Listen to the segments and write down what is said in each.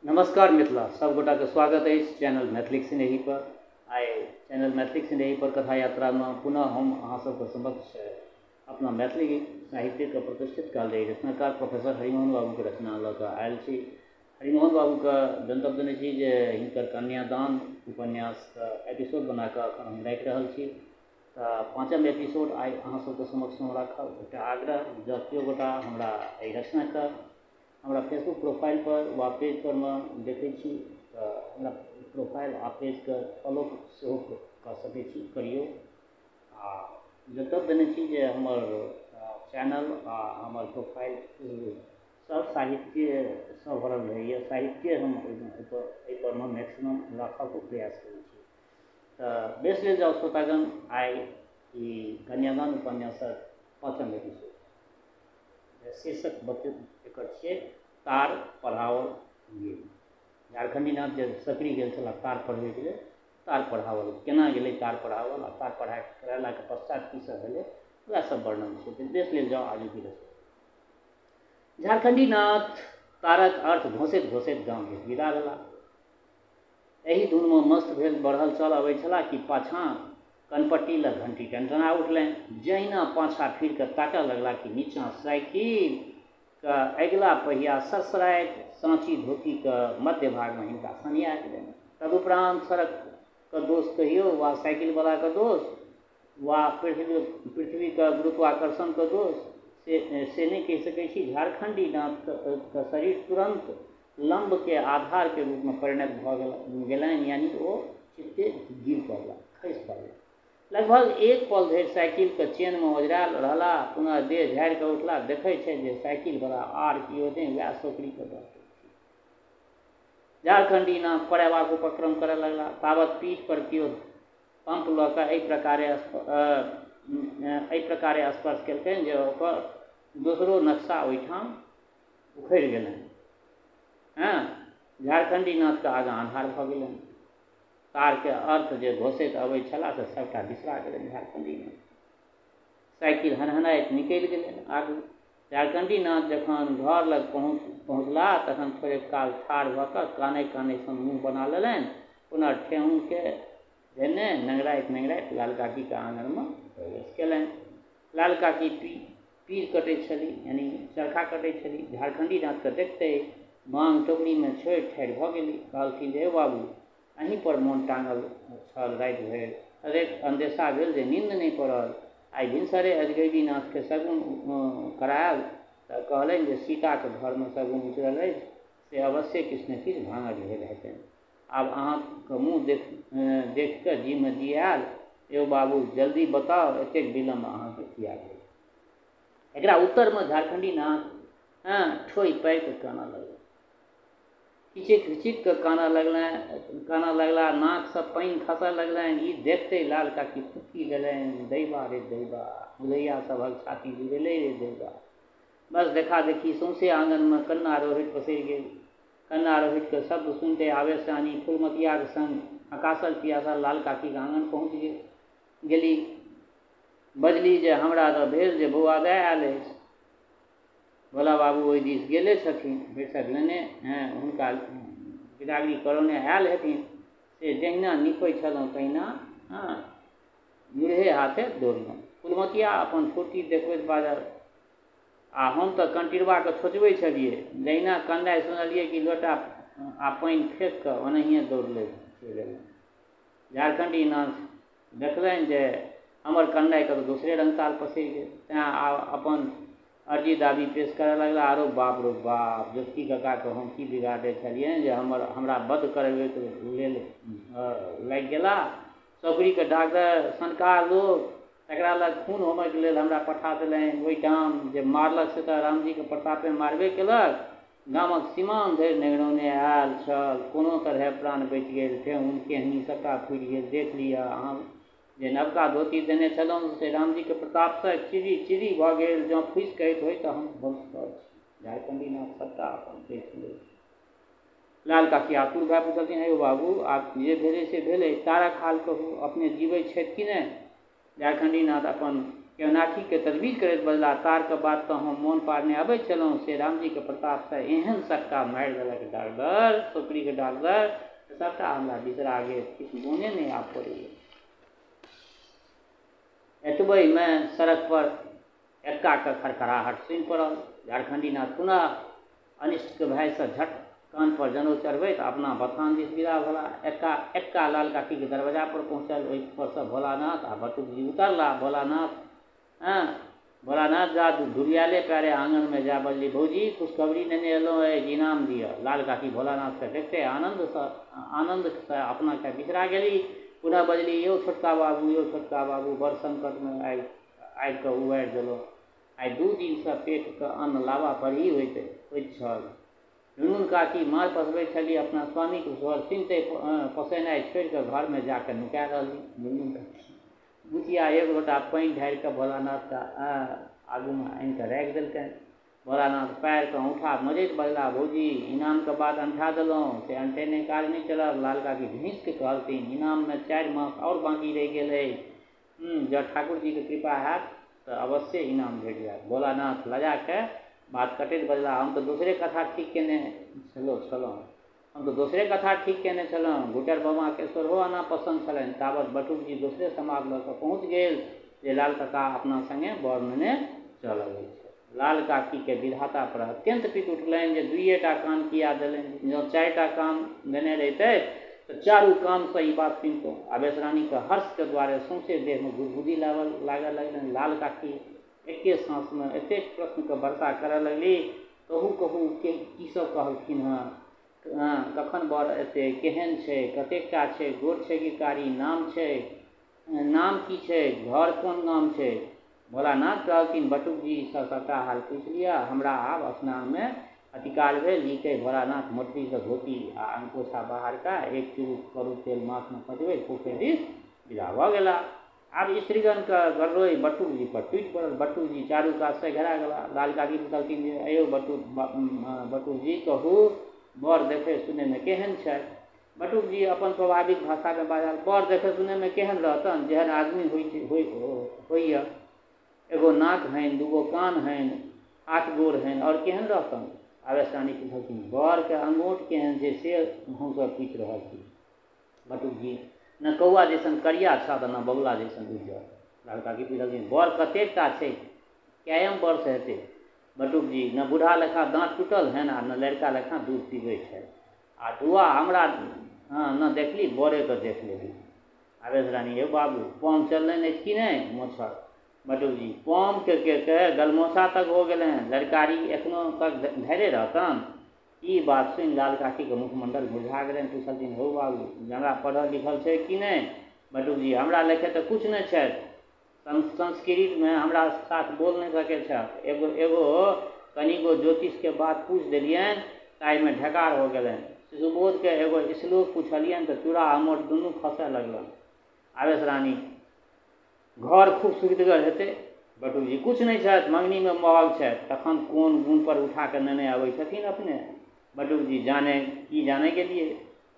नमस्कार मिथिला, सब गोटाके स्वागत अछि चैनल मैथिलीक स्नेही पर। आइ चैनल मैथिलीक स्नेही पर कथा यात्रामे पुनः हम अहाँ सबके समक्ष अपना मैथिली साहित्यके प्रतिष्ठित कालजयी रचनाकार प्रोफेसर हरिमोहन बाबूके रचना लऽ कऽ आयल छी। हरिमोहन बाबूके जनतब देने छी जे हिनकर कन्यादान उपन्यासके एपिसोड बनाकऽ एखन हम राखि रहल छी। तऽ पाँचम एपिसोड आइ अहाँ सबके समक्ष हम राखब। एकटा आग्रह, जँ केओ गोटा हमरा एहि रचनाके हमरा फेसबुक प्रोफाइल पर वा पेज पर मे देखै छी तऽ हमरा प्रोफाइल आ पेजके फॉलो सेहो कऽ सकै छी, करियौ। आ जनतब देने छी जे हमर चैनल आ हमर प्रोफाइल सब साहित्यसँ भरल रहैए। साहित्य हम एहिपर मे मैक्सिमम राखऽके प्रयास करै छी। तऽ बेस लेल जाउ श्रोतागण, आइ ई कन्यादान उपन्यासक पाँचम एपिसोड, शीर्षक एकर छियै तार पढ़ाओल गेल। झारखण्डी नाथ जे सकरी गेल छलाह तार पढ़बैके लेल, तार पढ़ाओल केना गेलै, तार पढ़ाओल आ तार पढ़ा करेलाके पश्चात की सब भेलै, वएह सब वर्णन छै। तऽ बेस लेल जाउ आजुक रचना। झारखण्डी नाथ तारक अर्थ घोसैत घोसैत गाम दिस विदा भेला। एहि धुनमे मस्त भेल बढ़ल चल अबै छलाह कि पाछाँ कनपट्टी लग घंटी टनटना उठलनि। जहिना पाछाँ फिर कऽ ताकऽ लगला कि नीचाँ साइकिल के अगिला पहिया सरसराइत साँची धोतीके मध्य भागमे हिनका सनिया गेलनि। तदुपरांत सड़कके दोष कहियौ वा साइकिलवलाके दोष वा पृथ्वीके गुरुत्वाकर्षणके दोष, से नहि कहि सकै छी। झारखण्डी नाथके शरीर तुरन्त लम्बके आधारके रूपमे परिणत भऽ गेलनि, यानी ओ चित्ते गिर पड़ला, खसि पड़ला। लगभग एक पल धरि साइकिलके चेनमे ओझरायल रहला। पुनः देह झाड़ि कऽ उठला, देखै छै जे साइकिलवला आर केओ नहि, वएह सौकरीके डॉक्टर छी। झारखण्डी नाथ पड़ेबाक उपक्रम करय लगला। तावत पीठ पर केओ पंप लऽ कऽ एहि प्रकारे स्पर्श केलकनि जे ओकर दोसरो नक्शा ओहिठाम उखड़ि गेलनि। हँ, झारखण्डी नाथके आगाँ अन्हार भऽ गेलनि। तारके अर्थ जे घोसैत अबै छलाह से सभटा बिसरा गेलनि झारखण्डी नाथ। साइकिल हनहनाइत निकलि गेलनि आगू। झारखण्डी नाथ जखन घर लग पहुँचलाह तखन थोड़े काल ठाढ़ भऽ कऽ कानै कानै सन मुँह बना लेलनि। पुनः ठेहुनके धेने नंगराइत नंगराइत लाल काकीके आङनमे प्रवेश केलनि। लाल काकी पीर कटै छली, यानी चरखा कटै छली। झारखण्डी नाथके देखते बाँग टोकरीमे छोड़ि ठाढ़ि भऽ गेली। कहलखिन जे हे बाबू, अहीं पर मोन टाँगल छल राति भरि, ततेक अन्देशा भेल जे नींद नहि पड़ल। आइ भिनसरे अजगैबी नाथके शगुन करायल तऽ कहलनि जे सीताके घरमे शगुन उचरल अछि, से अवश्ये किछु ने किछु भाँगठ भेल हेतनि। आब अहाँके मुँह देख कऽ जीमे जी आयल। यौ बाबू, जल्दी बताउ, एतेक विलम्ब अहाँके किया भेल? एकरा उत्तरमे झारखण्डी नाथ ठोहि पारि कऽ कानऽ लगल। हिचकि हिचकि कऽ कानऽ लगला, नाकसँ पानि खसऽ लगलनि। ई देखते लाल काकी फुक्की देलनि, दैबा रे दैबा, मुदैया सभक छाती जुड़ेलै रे दैबा। बस देखा देखी सौंसे आङनमे कन्ना रोहित पसरि गेल। कन्ना रोहितके शब्द सुनिते आवेश रानी फुलमतियाके संग हकासल पियासल लाल काकीके आङन पहुँच गेली। बजली जे हमरा तऽ भेल जे बौआ दाय आयल अछि, भोला बाबू ओहि दिस गेले छथिन, भरिसक लेने हुनका बिदागरी करौने आयल हेथिन, से जहिना निपै छलहुँ तहिना मुरहे हाथे दौड़लहुँ। फुलमतिया अपन फुर्ती देखबैत बाजल, आ हम तऽ कंटिरबाके छोचबै छलियै, जहिना कन्नाइ सुनलियै कि लोटा आ पानि फेक कऽ ओनाहिए दौड़लै चलि एलहुँ। झारखण्डी नाथ देखलनि जे हमर कन्नाइके तऽ दोसरे रङ्गताल पसरि गेल, तैँ आब अपन अर्जी दाबी पेश करऽ लगला। आरो बाप रो बाप, ज्योति काकाके हम की बिगाड़ने छलियनि जे हमरा बध करबैके लेल लागि गेला। सौकरीके डाक्टर सनका लोक, तकरा लग खून होमयके लेल हमरा पठा देलनि। ओहिठाम जे मारलक से तऽ रामजीके प्रतापे मारबे केलक, गामक सीमान धरि नेगरौने आयल छल, कोनो तरहे प्राण बचि गेल, ठेहुन केहनी सभटा फुटि गेल। देख लिअ, अहाँ जे नवका धोती देने छलहुँ से रामजीके प्रतापसँ चिरी चिरी भऽ गेल। जँ फूसि कहैत होइ तऽ हम वंशधर छी। झारखण्डी नाथ सभटा अपन कहि सुनलखिन। लाल काकी आतुर भए पुछलखिन, हे यौ बाबू, आब जे भेलै से भेलै, तारक हाल कहू, अपने जीबै छथि कि नहि? झारखण्डी नाथ अपन केवनाठीके तजबीज करैत बजला, तारके बात तऽ हम मोन पारने अबैत छलहुँ, से रामजीके प्रतापसँ एहन सट्टा मारि देलक डाक्टर, सोपरीके डाक्टर, सभटा हमरा बिसरा गेल, किछु मोने नहि आब पड़ैए। एतबहिमे सड़क पर एक्काके खड़खड़ाहट सुनि पड़ल। झारखण्डीनाथ पुनः अनिष्टके भयसँ झट कान पर जनउ चढ़बैत अपना बथान दिस विदा भेला। एक्का एक्का लाल काकीके दरवाजा पर पहुँचल। ओहि परसँ भोलानाथ आ बटुकजी उतरला। भोलानाथ जा धुरियाले पैरे आङनमे जा बजली, भौजी खुशखबरी नेने एलहुँ अछि, इनाम दिअ। लाल काकी भोलानाथके देखते आनन्दसँ अपनाके बिसरा गेली। पुनः बजली, यौ छोटका बाबू, यौ छोटका बाबू, बड़ संकटमे आबि आबिकऽ उबारि देलहुँ। आइ 2 दिनसँ पेटके अन्न लावा परही होइत होइत छल। नुनून काकी मार पसबै छली। अपना स्वामीके स्वर सुनिते पसेनाइ छोड़िकऽ घरमे जाकऽ नुका रहली। नुनून काकी बुचिया एक लोटा पानि ढारिकऽ भोलानाथके आगूमे आनिकऽ राखि देलकनि। भोलानाथ पयरके औँठा मजैत बजला, भौजी इनामके बात अनठा देलहुँ, से अनठेने काज नहि चलत। लाल काकी घिसिकऽ कहलथिन, इनाममे 4 मास आओर बाँकी रहि गेल अछि, जँ ठाकुरजीके कृपा हैत तऽ अवश्ये इनाम भेट जायत। भोलानाथ लजाके बात कटैत बजला, हम तऽ दोसरे कथा ठीक केने छलहुँ हम तऽ दोसरे कथा ठीक केने छलहुँ। घुटर बाबाके सोलहो आना पसन्द छलनि। तावत बटुकजी दोसरे समाद लऽ कऽ पहुँच गेल जे लाल काका अपना सङ्गे बर नेने चल अबै छै। लाल काकीके विधाता पर अत्यंत पित्त उठलनि जे 2टा कान किया देलनि, जँ 4टा कान देने रहितै तऽ चारू कानसँ ई बात सुनितहुँ। आवेश रानीके हर्षके द्वारे सौंसे देहमे गुदगुदी लागऽ लगलनि। लाल काकी एके साँसमे एतेक प्रश्नके वर्षा करऽ लगली, कहू कहू के की सब कहलखिन हँ, कखन बर एतै, केहन छै, कतेकटा छै, गोर छै कि कारी, नाम छै, नाम की छै, घर कोन गाम छै। भोलानाथ कहलखिन, बटुकजीसँ सभटा हाल पूछि लिअ, हमरा आब स्नानमे अतिकाल भेल। ई कहि भोलानाथ मोटरीसँ धोती आ अंगपोछा बाहर कऽ एक चुरुक करू तेल माथमे पचबैत पोखरि दिस विदा भऽ गेला। आब स्त्रीगणके गररोइ बटुकजी पर टूटि पड़ल। बटुकजी चारू कातसँ घेरा गेला। लाल काकी पुछलखिन जे अयौ बटुकजी कहू, बर देखै सुनैमे केहन छै? बटुकजी अपन स्वाभाविक भाषामे बाजल, बर देखै सुनैमे केहन रहतनि, जेहन आदमी होइए, एगो नाक हनि, 2गो कान हनि, हाथ गोर हनि, आओर केहन रहतनि? आवेश रानी पुछलखिन, बरके अंगोठ केहन छै से हमसभ पूछि रहल छी। बटुकजी, न कौआ जैसन करिया छह तऽ न बगुला जैसन उज्जर। लाल काकी पुछलखिन, बर कतेकटा छै, कयम वर्ष हेतै? बटुकजी, न बूढ़ा लेखा दाँत टूटल हनि आ न लड़का लेखा दूध पीबै छै, आ दुआ हमरा न देखली, बरेके देख लेली। आवेश रानी, यौ बाबू पम चललनि अछि कि नहि मोछर? बटुकजी, पम के गलमोछा तक हो गेलै, लड़कारी एखनो तक धैरे रहतनि? ई बात सुनि लाल काकीके मुखमंडल मुरझा गेलनि। पुछलखिन, हौ बाबू, हमरा पढ़ल लिखल छै कि नहि? बटुकजी, हमरा लेखे तऽ किछु नहि छथि, संस्कृतमे हमरा साथ बोल नहि सकै छथि, एगो एगो कनिगो ज्योतिषके बात पूछि देलियनि ताहिमे ढेकार हो गेलनि। शिशुबोधके एगो श्लोक पुछलियनि तऽ चूड़ा अमोट दुनू खसय लगलनि। आवेश रानी, घर खूब सुविधगर हेतै? बटुकजी, किछु नहि छथि, मङ्गनीमे महग छथि। तखन कोन गुण पर उठा कऽ नेने अबै छथिन अपने? बटुकजी, जाने की जाने गेलियै,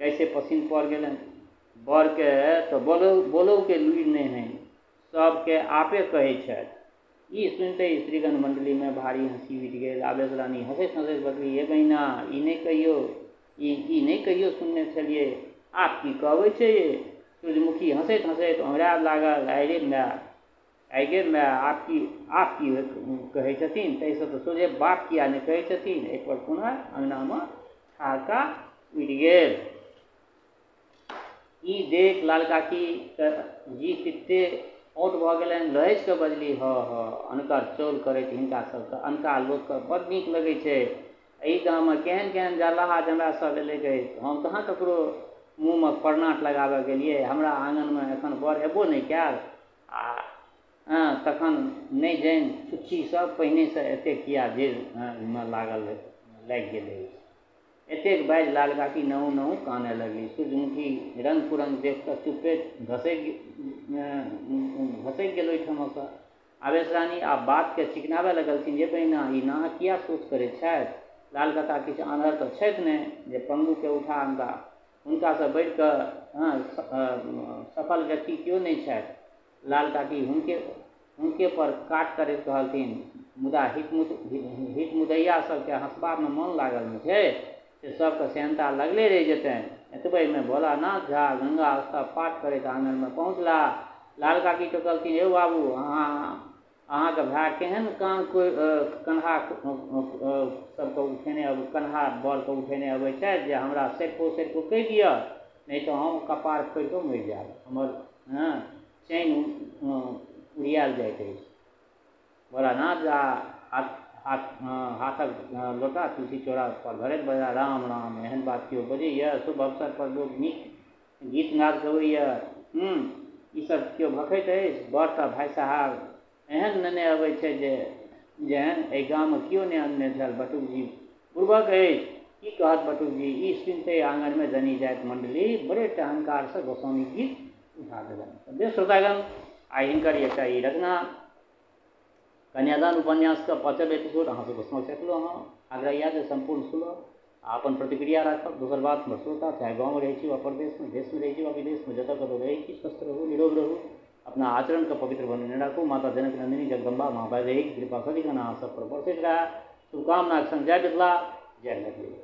कैसे पसिन पड़ गेलनि। बरके तऽ बोलौके लुरि नहि हइ, सबके आपे कहै छथि। ई सुनिते स्त्रीगण मण्डलीमे भारी हँसी उठि गेल। आवेश रानी हँसैत हँसैत बजली, हे बहिना, ई नहि कहियौ, ई नहि कहियौ सुनने छलियै, आब की कहबै छै ये? सूर्यमुखी हँसैत हँसैत ओंघरायब लागल, आइ रे माय, आइ गे माय, आब की कहै छथिन, ताहिसँ तऽ सोझे बाप किया नहि कहै छथिन। एहिपर पुनः अङ्गनामे ठहाका उठि गेल। ई देख लाल काकीके जी पित्ते औट भऽ गेलनि। लहसि कऽ बजली, हँ हँ, अनकर चौल करैत हिनका सबके अनका लोकके बड़ नीक लगै छै। एहि गाममे केहन केहन जरलाहा जमरा सब एलै अछि, हम कहाँ ककरो मुँहमे परनाट लगाबऽ गेलियै, हमरा आङनमे एखन बर एबो नहि कयल, आ तखन नहि जानि छुच्छी सब पहिनेसँ एतेक किया जेलमे लागि गेल अछि। एतेक बाजि लाल काकी नहु नहु कानय लगली। सूर्यमुखी रङ्ग कुरङ्ग देख कऽ चुप्पे घसकि गेल ओहिठामसँ। आवेश रानी आब बातके चिकनाबय लगलखिन, जे बहिना, ई नाहक किया सोच करै छथि? लाल काका किछु आन्हर तऽ छथि नहि जे पंगुके उठा अनता, हुनकासँ बढ़ि कऽ सफल व्यक्ति केओ नहि छथि। लाल काकी हुनके हुनके पर काट करैत कहलथिन, मुदा हित मुदैया सबके हँसबामे मन लागल ने छै, से सबके सेहन्ता लगले रहि जेतनि। एतबेमे भोलानाथ झा गंगा स्तव पाठ करैत आङनमे पहुँचला। लाल काकी टोकलथिन, यौ बाबू, अहाँके भाय केहन कान कन्हा सबके उठेने कन्हा बरके उठेने अबै छथि जे हमरा सरिपो सरिपो कहि दिअ, नहि तऽ हम कपार फोड़ि कऽ मरि जायब, हमर चैन उड़ियायल जाइत अछि। भोलानाथ झा हाथक लोटा तुलसी चौरा पर धरैत बजला, राम राम, एहन बात केओ बजैए? शुभ अवसर पर लोक नीक गीत नाद गबैए, ई सब केओ भखैत अछि? बड़ तऽ भाइ साहब एहन नेने अबै छै जे जेहन एहि गाममे केओ नहि अनने छल। बटुकजी बुड़बक अछि, की कहत बटुकजी? ई सुनिते आङनमे जनी जाइत मण्डली बड़े टहंकारसँ गोसाउनिक गीत उठा देलनि। बेस श्रोतागण, आइ हिनकर एकटा ई रचना कन्यादान उपन्यासके 5म एपिसोड अहाँ सबके समक्ष रखलहुँ हँ। आग्रह इएह जे सम्पूर्ण सुनब आ अपन प्रतिक्रिया राखब। दोसर बात, हमर श्रोता चाहे गाँवमे रहै छी वा परदेशमे, देशमे रहै छी वा विदेशमे, जतऽ कतहु रहै छी, स्वस्थ रहू, निरोग रहू, अपना आचरणके पवित्र बनेने राखू। माता जनक नन्दिनी जगदम्बा माँ वैदेहीक कृपा सदिखन अहाँ सब पर बरसैत रहए। शुभकामनाक संग जय मिथिला, जय मैथिली।